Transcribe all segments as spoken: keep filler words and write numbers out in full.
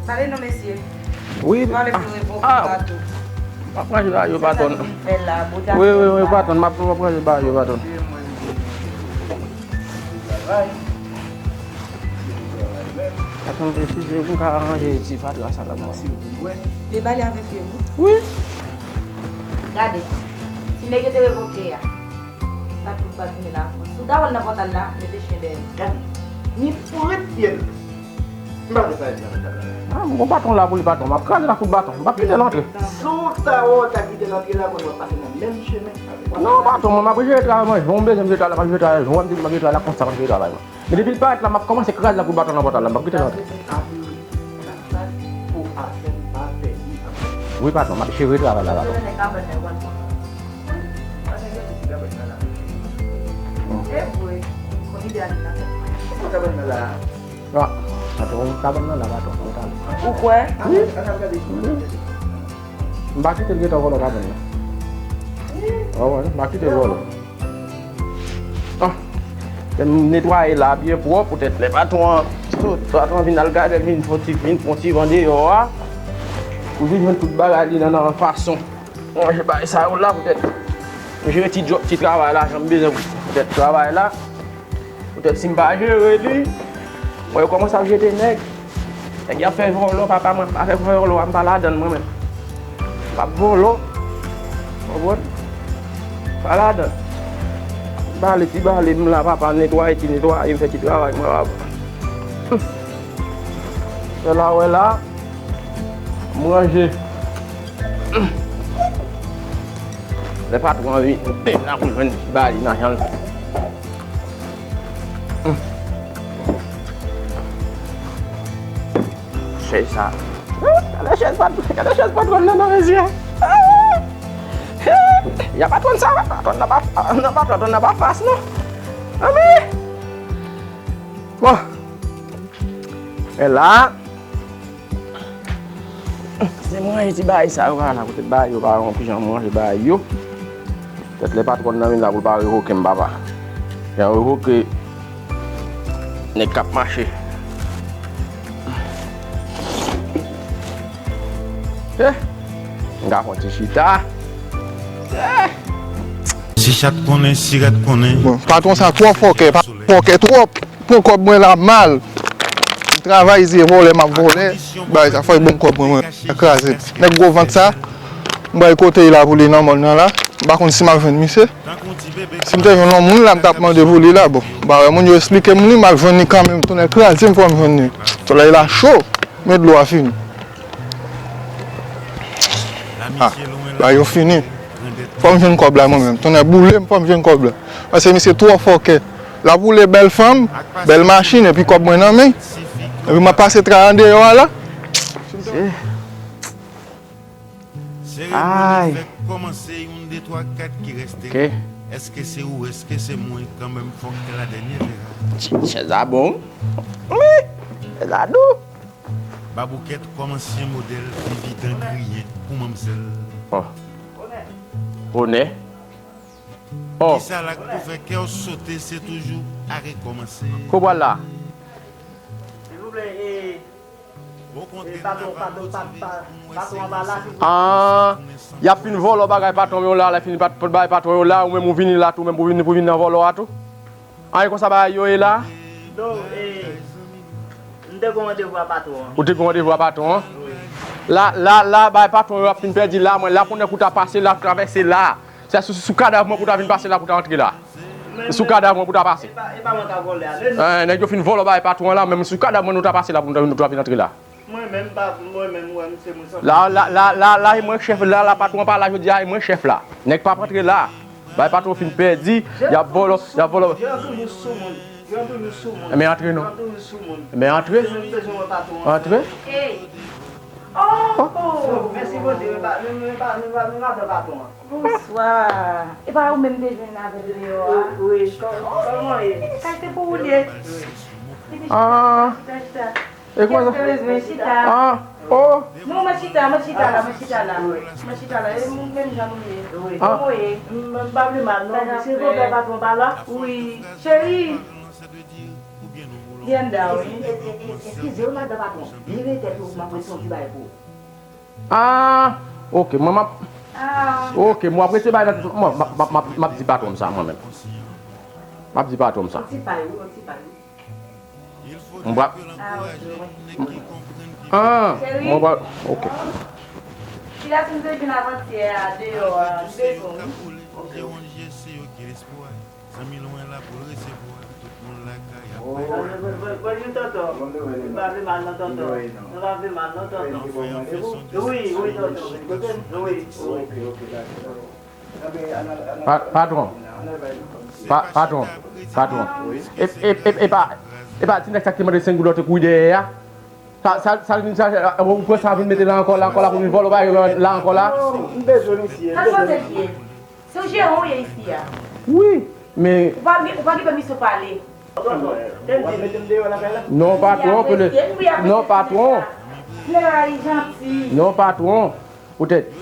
Pale non, mesye. Wi, pale pou revo pou gato. M ap ranje bagay yo, patwòn. Wi, wi, wi, patwòn, m ap, m ap ranje bagay yo, patwòn. Patwòn, si se pou m ka ranje ti fatra sa la, mwen. Debale avèk yo, wi. Wi. Gade, si nèg yo te revoke a, sa tout pa tounen la. Si w ta wè l nan pòtal la, mete chen dèyè l. Gade, ni pou ret pye l. M pa vle pale de sa. Ah, m gon patwon la pou li, patwon. M ap kraze l ak kout baton. M p ap kite l antre. Si w ta wè w ta kite l antre la, kounye a w ap pase nan menm chemen avè l. Non, patwon, mwen, m ap jere travay mwen. Jan w bezwen m jere travay la, m ap jere travay. Jan w di m ap jere travay la, konsa m ap jere travay mwen. Men depi l parèt la, m ap kòmanse kraze l ak kout baton nan pòtal la. M p ap kite l antre. Wi, patwon, m ap jere travay la, patwon. Ah, patwon, kabann nan la, patwon, mwen t ale. Ou kwè? Wi. M pa kite l gentan vòlò kabann nan. Ah, wè, m pa kite l vòlò. Ah, lè m netwaye la byen pwòp, poutèt lè patwon an sot, patwon an vin al gade l, vin fè yon ti, vin fè yon ti van deyò a, pou vin jwenn tout bagay li nan, nan fason. Mwen ranje bagay sa yo la, poutèt m jere ti djòb, ti travay la, jan m bezwen, poutèt travay la. Poutèt si m pa jere li, mwen yo kòmanse ap jete nèg. Nèg y ap fè vòlò, papa mwen, pa fè vòlò a, m pa ladann mwen menm. M p ap vòlò. Konprann? Pa ladann. Bale ti bale m la, papa, netwaye ti netwaye, m fè ti travay mwen, papa. Fè la, wè la, m ranje. Lè patwon an vin, m la pou jwenn ti bale nan jan l. Chèz sa. Gade chèz patwon, gade chèz patwon nan, nan mezi a. Ya patwon sa, patwon nan pa, nan pa, patwon nan pa fas non. Anmè. Bon. E la. Se mwen, ti bagay sa yo pa la, poutèt bagay yo pa yon kijan mwen, se bagay yo. Poutèt lè patwòn nan vin la pou l pa revoke m, papa. Jan revoke nèg k ap mache. Eh, m ka fè yon ti chita. Eh. Si chat konnen, si rèd konnen. Bon, patwon sa twò fòkè, pa fòkè twòp. Pran kòb mwen la mal. M travay, se vòlè m ap vòlè. Bagay sa fò l ban m kòb mwen, mwen kraze. Nèg gwo vant sa, m bay kote l la pou li nan mòn nan la. M pa konn si m ap jwenn misye. Si m te jwenn yon moun la, m t ap mande pou li la. Bon, m pa wè moun yo eksplike m li, m al jwenn li kanmenm. Tonnè kraze m, fò m jwenn li. Solèy la cho, men dlo a fini. Ah, bagay yo fini. Fò m jwenn kòb la mwen menm. Tonnè boule m, fò m jwenn kòb la. Paske misye twò fòkè. L ap woule bèl fanm, bèl machin, epi kòb mwen nan men. Epi m ap pase tray andeyò a la. Seremoni fèk kòmanse, youn, de, twa, kat ki reste. Ok. Èske se ou, èske se mwen, kanmenm fòk la dènyè vera. Chèz la bon. Wi, chèz la dou. Baboukèt kòm ansyen modèl, vivi dan griyen pou manmzèl. Oh. Onè. Oh. Kisa la k pou fè kè w sote, se toujou a rekòmanse. Ko pral la? Silvouplè, e, e, patwon, patwon, pa, pa, patwon an pa la, silvouplè. Ah, y ap fin vòlò bagay patwon yo la, lè fini pat, pot bagay patwon yo la, ou menm ou vini la tou, menm pou vini, pou vin nan vòlò a tou. An, e konsa bagay yo ye la? Non, e, m te gon randevou a patwon an. Ou te gon randevou a patwon an? Wi. La, la, la, bagay patwon yo ap fin pèdi la, mwen la pou nèg ou ta pase la, travèse la. Se sou, sou kadav mwen pou ta vin pase la, pou ta antre la. Sou kadav mwen pou ta pase. E pa, e pa mwen ka vòlè ale, non. Eh, nèg yo fin vòlò bagay patwon an la, menm sou kadav mwen nou ta pase la pou nou ta vin, nou ta vin antre la. Mwen menm pa, mwen menm, mwen, se moun sa. La, la, la, la, la, e mwen k chèf la, la, patwon pa la, jodi a, e mwen k chèf la. Nèg p ap antre la. Bay patwon fin pèdi, y ap vòlò, y ap vòlò. Yo toujou sou moun. Yo toujou sou moun. Enben antre non. Yo toujou sou moun. Enben antre. Se menm bezwen wè patwon an. Antre. Hey. Oh, oh. Mèsi Bondye, men pa, men, men pa, men pa, men pa fè patwon an. Bonswa. E pa ou menm te jwenn avè l deyò a? Wi, kò-, kòman w ye? Kay se pou ou l ye. Wi. Chita, chita, chita. E kòman sa? Kèt bezwen chita. Ah, oh. Non, mwen chita, mwen chita la, mwen chita la. Mwen chita la, e mwen menm jan nou ye. Wi. Ah. Kòman w ye? M, m pa pi mal, non. Se konpè patwon pa la? Wi. Cheri. Li anndan, wi. Eskize w, madan patwon. Vire tèt ou, m ap rete yon ti bagay pou ou. Ah, ok, mwen m ap, ah, ok, mwen ap rete bay nan tèt mwen, m ap, m ap, m ap, m ap di patwon m sa, mwen menm. M ap di patwon m sa. Yon ti pay, wi, yon ti pay, wi. Mwen pral, ah, ok, wi. Ah, cheri, mwen pral, ok. Ti la, si m te vin avantyè a, deyò a, m bezwen w, wi. Ok. Zanmi lwen la pou l resevwa tout moun lakay ap. Oh. Bonjou, tonton. Bonjou, bonjou. Nou pa vle mal non, tonton. Nou pa vle mal non, tonton. Wi, wi, tonton. Wi. Ok, ok, dakò, dakò. Pa-, patwon. Pa-, patwon. Patwon. E, e, e, e pa, e pa ti nèg sa ki te mande senk goud lòt te kouri dèyè a? Sa, sa, sa vin chache, ou pran sa vin mete la ankò, la ankò, la pou vin vòlò bagay yo la ankò la. Non, m bezwen misye, m bezwen misye. Se w jeran w ye isi a. Wi, men ou pa gen, ou pa gen pèmisyon pale. Tonton, tande. W ap mete m deyò lakay la? Non, patwon, ke le, non, patwon. Lè a li janti. Non, patwon. Poutèt,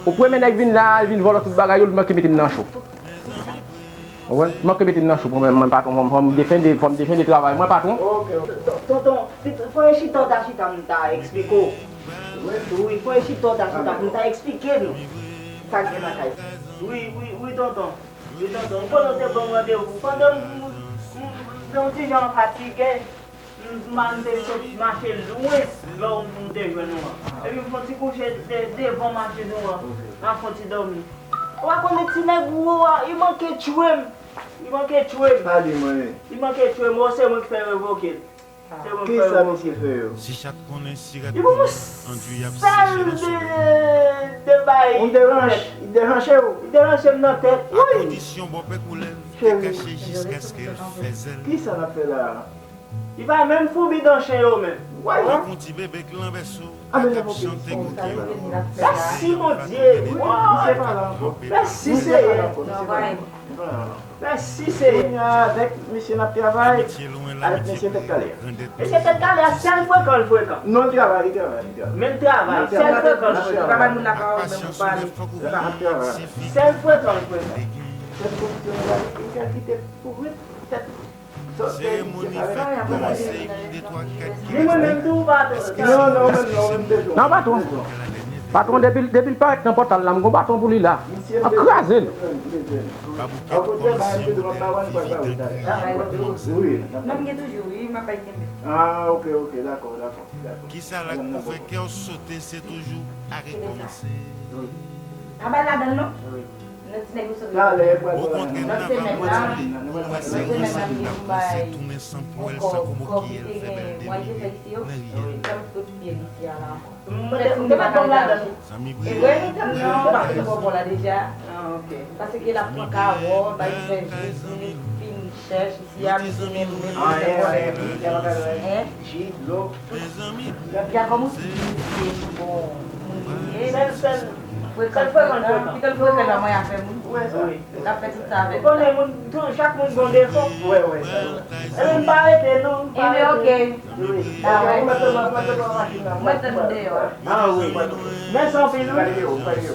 ou premye nèg vin la, vin vòlò tout bagay yo, li manke mete m nan cho. Ou konprann? Li manke mete m nan cho, mwen, mwen, patwon, fò m, fò m defende, fò m defende travay mwen, patwon. Ok, ok. Ton-, tonton, fò e chita w ta chita, m ta eksplike w. Wi, fò e chita w ta chita, m ta eksplike nou sa k gen lakay. Wi, wi, wi, tonton. Wi, tonton. M konnen w te ban m randevou. Pandan m, m, m, m te yon ti jan fatige, m, m, m te sot mache lwen lè w, m te jwenn ou an. Epi m fè yon ti kouche de, devan machin ou an. M ap fè yon ti dòmi. Ou pa konnen ti nèg ou a, li manke tchwe m. Li manke tchwe m. Pale mwen. Li manke tchwe m. Ou se mwen ki fè revoke l. Kisa misye fè yo? Si chat konnen si rat konnen, anduy ap sèl de, de bay. Ou deranj, li deranche w? Li deranche m nan tèt. Wi. Akondisyon bòpè koulèv te kache jiskaske l fè zèl. Kisa n ap fè la a? Li pa menm foubi dan chen yo menm. Tankou ti bebe k lan bèso. Ak ap chante koki yo. Mèsi, Bondye. Misye pa la ankò. Mèsi, Seyè. Mèsi, Seyè. Kounye a avèk misye n ap travay. Avèk misye tèt kale a. Misye tèt kale a, sèl frekan l frekan. Non, li travay, li travay, li travay. Men l travay, sèl frekan l frekan. Li pa bay moun lapawòl, men moun pale. Li pa ap travay. Sèl frekan l frekan. Sèl frekan l frekan. Li kite kouvri tèt. Seremoni fèt kòmanse, yon de twa kat ki rete. Non, non, non, non, non, patwon. Patwon, depi, depi l parèt nan pòtal la, m gon patwon pou li la. M ap kraze l. Babouket kòmanse yon modèl de vi tankou yon jèn. Non, m gen toujou, wi, m ap bay kenbe. Ah, ok, ok, dakò, dakò, dakò. Kisa l ak pou fè kè w sote, se toujou a rekòmanse. Pa bay ladan l, non. Okontrè, m ta pa manti, m wè se yon sa ki ta pouse tounen san pwèl, san komokiye l fè bèl demi nan riyèl. Zanmi vre, vre, vre. Paske l ap pran kawòl, bay fè jis, li fin chèch. Yo di zanmi vre, vre, vre. Hein? Ji, dlo. Mezanmi, gade kòman w di misye bon moun li ye. Sèl, sèl, sèl frekan, frekan, frekan. Pito l frekan nan mwen afè moun. Wi, sa. L ap fè tout sa avèk sa. Ou konnen moun, tou, chak moun gon defo. Wi, wi, sa. Epi m pa rete, non, m pa rete. Ebyen, ok. Wi. Mwen tann deyò a. Ah, wi, mwen tann. Mèsi anpil, wi.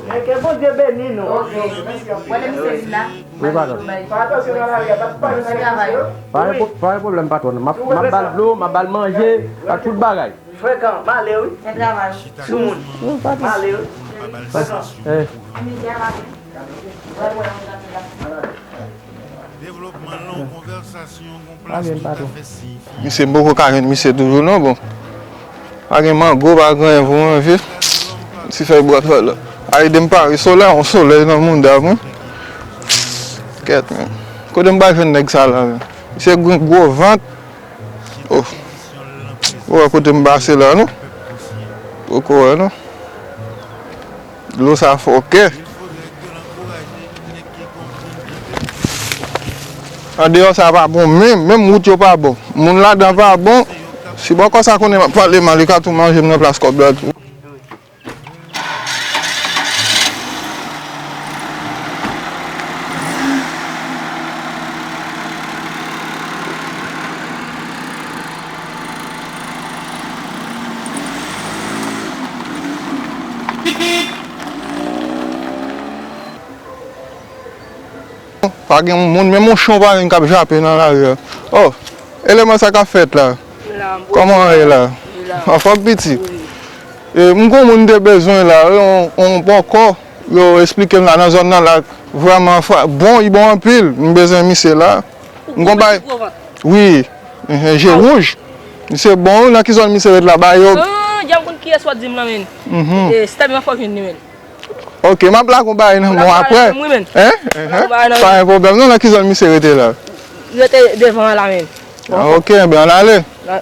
Men ke Bondye beni nou. Ok. Mwen, misye vin la. Wi, patwon. Fè atansyon nan lari a, pa, pa, pa, pa, pa gen pwo-, pa gen pwoblèm, patwon. M ap, m ap ba l dlo, m ap ba l manje, ak tout bagay. Frekan, m ale, wi. Bèl travay. Soumoun. Wi, patwon. M ale, wi. Frekan. Eh. Devlopman long konvèsasyon, yon plas pou ta fè siy. Misye, m poko ka jwenn misye toujou, non, bon. Pa gen mango, pa gen anyen pou manje. Ti fèy bwatwòlò. A ede m pare solèy, yon solèy nan mouda mwen. Kèt, men. Kote m pral jwenn nèg sa la, men? Misye gen gwo vant. Oh. Ou wè kote m pase la, non? Poko wè, non? Dlo sa fòkè. Andeyò sa pa bon, menm, menm wout yo pa bon. Moun ladan pa bon. Si bòkò sa konnen m ap pale mal, li ka tou manje m nan plas kòb la tou. Pa gen moun, menm yon chen w pa jwenn k ap jape nan lari a. Oh, eleman, sa k ap fèt la? Kòman w ye la? Anfòm, piti? E, m gon moun te bezwen la, yon, yon bòkò, yo esplike m la nan zòn nan la, vrèman bon, li bon anpil, m bezwen misye la. M gon bay. Wi, je wouj. Misye bon, nan ki zòn misye ret la, ba yo. Djam konn kiyès w ap di m lan, men. Stèp mwen fò jwenn li, men. Ok, m ap lage yon bagay nan men w apre. Hein? Pa gen pwoblèm non, nan ki zòn misye rete la? Rete devan an la, men. Ah, ok, enben, ann ale.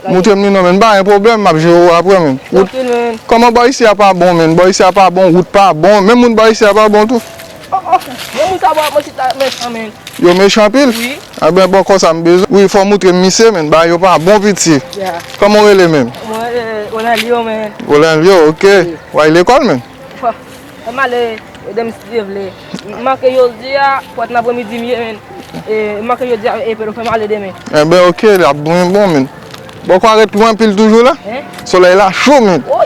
Moutre m li non, men. Pa gen pwoblèm, m ap jere w apre, men. Kòman bò isi a pa bon, men? Bò isi a pa bon, wout pa bon. Menm moun bò isi a pa bon tou. Oh, oh. Menm moun sa bò ap mechan, men. Yo mechan anpil? Wi. Enben, bòkò sa m bezwen. Wi, fò w moutre m misye, men. Bagay yo pa bon, piti. Kòman w rele, men? Mwen rele Olenlio, men. Olenlio, ok. W al lekòl, men? Fò m ale, e, demen si Dye vle. M manke jodi a, pòt nan apremidi m ye, men. E, m manke jodi a, e, Pedro, fò m ale demen. Enben, ok, l ap bon, bon, men. Bòkò a ret lwen anpil toujou la? Solèy la cho, men. Bò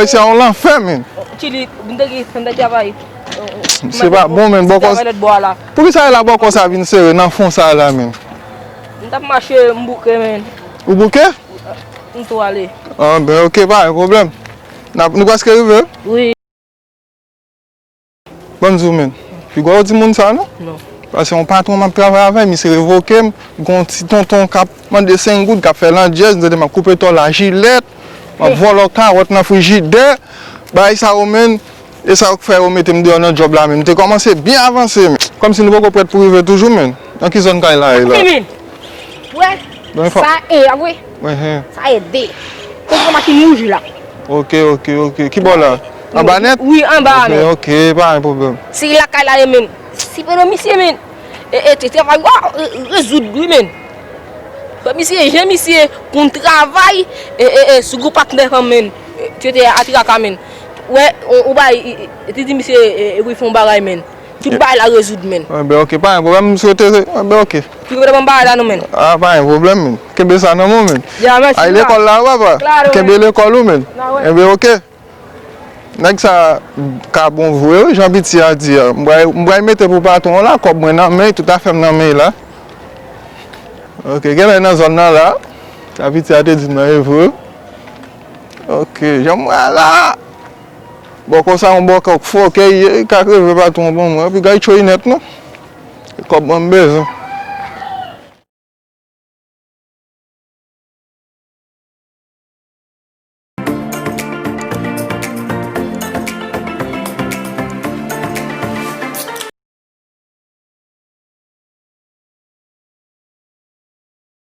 isi a yon lanfè, men. Chili, m te gen, m te travay. Se pa bon, men, bòkò. Poukisa la bòkò sa vin sere nan fon sa la, men? M t ap mache, m bouke, men. Ou bouke? M tou ale. Ah, ben, ok, pa gen pwoblèm. N ap, nou prèske rive. Wi. Ban m di w, men. Pi gwo timoun sa, non? Non. Paske yon patwon m ap travay avè, misye revoke m. Gon ti tonton k ap mande senk goud, k ap fè landjèz, m tande m ap koupe tòl a jilèt, m ap vòlò kawòt nan frijidè. Bagay sa yo, men, e sa yo k fè yo mete m deyò nan djòb la, men. M te kòmanse byen avanse, men. Kòmsi nou poko prèt pou rive toujou, men. Nan ki zòn kay la ye la? Wè, sa e, a wi. Sa e de. Kote machin wouj la? Ok, ok, ok. Ki bò la? Anba nèt? Wi, anba a nèt. Ok, ok, pa gen pwoblèm. Se lakay la ye, men. Si pa nan misye, men. E, e, te travay, wa, re-, rezoud, wi, men. Fò misye, jan misye konn travay, e, e, e, sou gwo patnè fanm, men. E, te te atiraka, men. Wè, ou, ou bay, e, e, te di misye, e, e, pou l fè yon bagay, men. Tout bagay la rezoud, men. Enben, ok, pa gen pwoblèm, m swete, enben, ok. Tout moun ban bagay la, non, men. Ah, pa gen pwoblèm, men. Kenbe sa nan men w, men. Ay lekòl la, papa. Kenbe lekòl ou, men. Enben, ok. Nèg sa ka bon vre, wi, jan piti a di a. M pral, m pral mete pou patwon an la, kòb mwen nan men, tout afè m nan men la. Ok, genlè nan zòn nan la. Sa piti a te di m nan, e vre. Ok, jan m wè a la. Bòkò sa, yon bòkò k fò, ke li ye, li ka kreve patwon ban mwen. Epi gay tchoy nèt, non. E kòb mwen m bezwen.